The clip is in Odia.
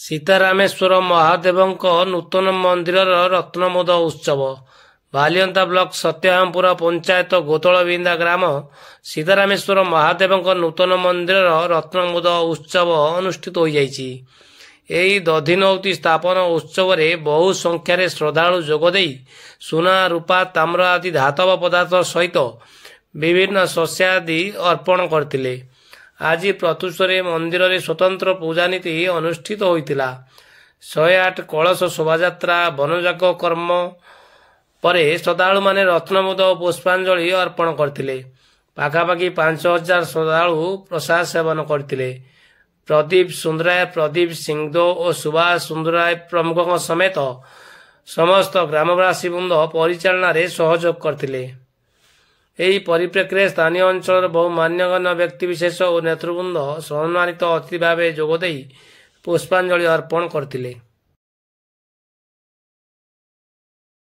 ସୀତାରାମେଶ୍ୱର ମହାଦେବଙ୍କ ନୂତନ ମନ୍ଦିରର ରତ୍ନମୁଦ ଉତ୍ସବ। ବାଲିଅନ୍ତା ବ୍ଲକ ସତ୍ୟଭାମପୁର ପଞ୍ଚାୟତ ଗୋତଳବିନ୍ଦା ଗ୍ରାମ ସୀତାରାମେଶ୍ୱର ମହାଦେବଙ୍କ ନୂତନ ମନ୍ଦିରର ରତ୍ନମୁଦ ଉତ୍ସବ ଅନୁଷ୍ଠିତ ହୋଇଯାଇଛି। ଏହି ଦଧିନଉତି ସ୍ଥାପନ ଉତ୍ସବରେ ବହୁ ସଂଖ୍ୟାରେ ଶ୍ରଦ୍ଧାଳୁ ଯୋଗଦେଇ ସୁନା, ରୂପା, ତାମ୍ର ଆଦି ଧାତବ ପଦାର୍ଥ ସହିତ ବିଭିନ୍ନ ଶସ୍ୟାଦି ଅର୍ପଣ କରିଥିଲେ। ଆଜି ପ୍ରତ୍ୟୁଷରେ ମନ୍ଦିରରେ ସ୍ୱତନ୍ତ୍ର ପୂଜାନୀତି ଅନୁଷ୍ଠିତ ହୋଇଥିଲା। 108 କଳସ ଶୋଭାଯାତ୍ରା, ବନଯାଗ କର୍ମ ପରେ ଶ୍ରଦ୍ଧାଳୁମାନେ ରତ୍ନମୁଦ ଓ ପୁଷ୍ପାଞ୍ଜଳି ଅର୍ପଣ କରିଥିଲେ। ପାଖାପାଖି 5000 ଶ୍ରଦ୍ଧାଳୁ ପ୍ରସାଦ ସେବନ କରିଥିଲେ। ପ୍ରଦୀପ ସୁନ୍ଦରାୟ, ପ୍ରଦୀପ ସିଂଦୋ ଓ ସୁଭାଷ ସୁନ୍ଦରାୟ ପ୍ରମୁଖଙ୍କ ସମେତ ସମସ୍ତ ଗ୍ରାମବାସୀ ବୃନ୍ଦ ପରିଚାଳନାରେ ସହଯୋଗ କରିଥିଲେ। ଏହି ପରିପ୍ରେକ୍ଷୀରେ ସ୍ଥାନୀୟ ଅଞ୍ଚଳର ବହୁ ମାନ୍ୟଗଣ୍ୟ ବ୍ୟକ୍ତିବିଶେଷ ଓ ନେତୃବୃନ୍ଦ ସମ୍ମାନିତ ଅତିଥି ଭାବେ ଯୋଗଦେଇ ପୁଷ୍ପାଞ୍ଜଳି ଅର୍ପଣ କରିଥିଲେ।